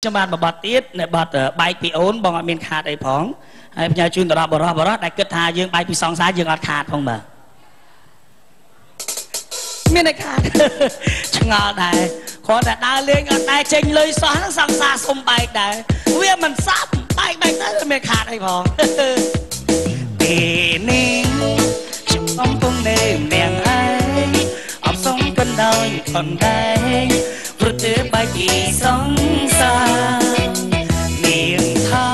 ខ្ញុំបានបបត់ទៀតនៅបត់បែកពីអូនបងអត់មានខាតអីផងហើយផ្ញើជូនទៅដល់បរោះបរោះដែលគិតថាយើងបែកពីសង្សារយើងអត់ខាតផងបាទមានតែខាតឆ្ងល់ដែរគ្រាន់តែដើរលេងអត់ដែរចេញលុយសោះហ្នឹងសង្សារសុំបែកដែរវាមិនសັບបែកបែកទៅមានខាតអីផងពេលនេះខ្ញុំកំពុងនៅម្នាក់ឯងអបសុំកណ្ដោយខនដែរព្រោះទើបបែកពីសង្សារនាងថា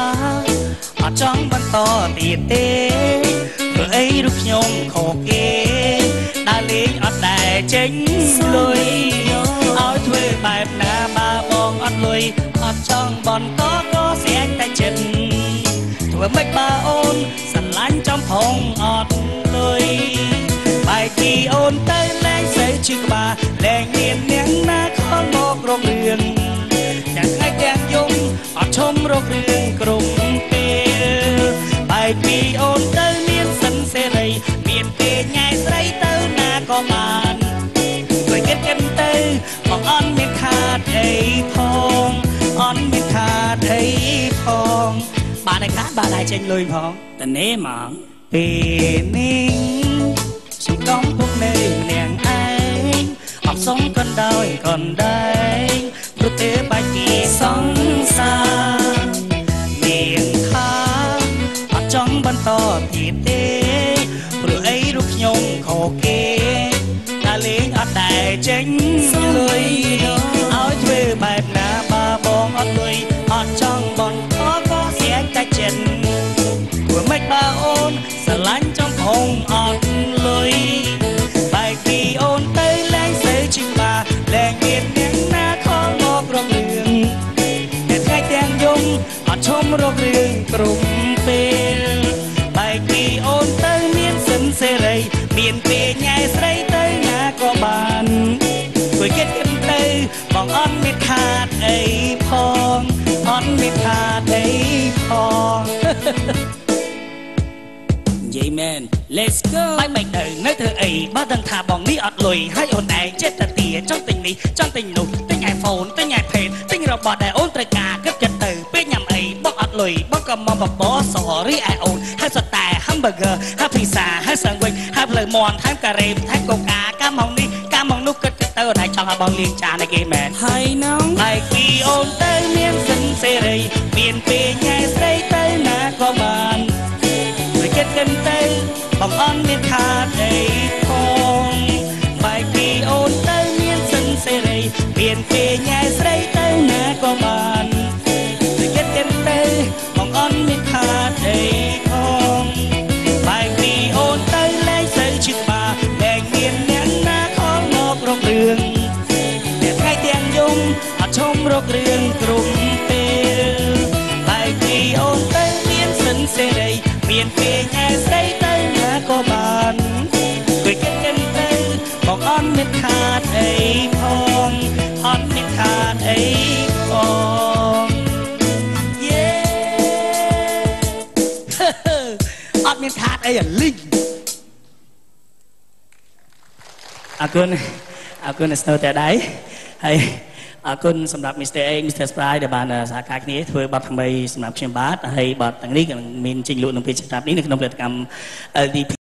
អត់ចង់បន្តទៀតទេព្រោះអីរូបខ្ញុំខុសគេដើរលេងអត់ដែរចេញលុយឲ្យធ្វើបែបណាបើបងអត់លុយអត់ចង់បន្តក៏ស្រែកតែចិត្តធ្វើម៉េចបើអូនស្រឡាញ់ចំផងអត់លុយបែកពីអូនទៅលែងស្អីឈឺក្បាលលែងមានអ្នកណាខលមករករឿងទាំងថ្ងៃទាំងយំអត់ឈុំរករឿងក្រុមពេលបែកពីអូនទៅមានសិនសេរីមានពេលញ៉ែស្រីទៅណាក៏បានជួយគិតគិតទៅបងអត់មានខាតអីផងអត់មានខាតអីផងបាទឯខាតបាទដែរចេញលុយផងតនេហ្មងពេលនេះខ្ញុំកំពុងនៅម្នាក់ឯងអបសុំកណ្ដោយកណ្ដែងព្រោះទេបែកពីសង្សារនាងថាអត់ចង់បន្តទៀតទេព្រោះអីរូបខ្ញុំខុសគេដើរលេងអត់ដែរចេញលុយឲ្យធ្វើបែបណាបើបងអត់លុយអត់ចង់បន្តក៏ស្រែកតែចិត្តធ្វើម៉េចបើអូនស្រឡាញ់ចំផងអត់លុយបែកពីអូនទៅលែងស្អីឈឺក្បាលលែងមានអ្នកណាខលមករករឿងតែថ្ងៃទាំងយំអត់ឈុំរករឿងក្រុមពេលបែកពីអូនទៅមានសិនសេរីមានពេលញ៉ែស្រីទៅណាក៏បានជួយគិតគិតទៅបងអត់មានខាតអីផងអត់មានខាតអីផងនិយាយមែន Let's go បាយបែកទៅនៅធ្វើអីបើដឹងថាបងនេះអត់លុយហើយអូនឯងចិត្តតាទាចង់ទិញនេះចង់ទិញនោះទិញ iPhone ទិញ iPad ទិញរបស់ដែលអូនត្រូវការគិតគិតទៅពេលញ៉ាំអីបងអត់លុយបងក៏មកបប Sorry ឯអូនហើយសតែ hamburger ហើយ pizza ហើយ sandwich ហើយផ្លូវមន់ថែមការ៉េមថែមកូកាកាម៉ងនេះកាម៉ងនោះគិតគិតទៅអូនឯងចង់ឲ្យបងលាងចានឲ្យគេមែនហើយនងបែកពីអូនទៅមានសិនសេរីមានពេលញ៉ែស្រីទៅណាក៏បានគិតគិតទៅបងអត់មានខាតអីផងបែកពីអូនទៅមានសិនសេរីមានពេលញ៉ែស្រីទៅណាក៏បានគិតគិតទៅបងអត់មានខាតអីផងបែកពីអូនទៅលែងស្អីឈឺក្បាលលែងមានអ្នកណាខលមករករឿងតែថ្ងៃទាំងយំអត់ឈុំរករឿងក្រុមពេលបែកពីអូនទៅមានសិនសេរីមានពេលញ៉ែស្រីទៅណាក៏បានជួយគិតគិតទៅបងអត់មានខាតអីផងអត់មានខាតអីផងយេអត់មានខាតអីអាលីងអរគុណអរគុណស្នូតែដៃហើយអរគុណសម្រាប់ Mr. A Mr. Sprite ដែលបានសហការគ្នាធ្វើបទថ្មីសម្រាប់ខ្ញុំបាទហើយបទទាំងនេះក៏មានចេញលក់នៅពេលចាប់នេះនៅក្នុងផលិតកម្ម LDP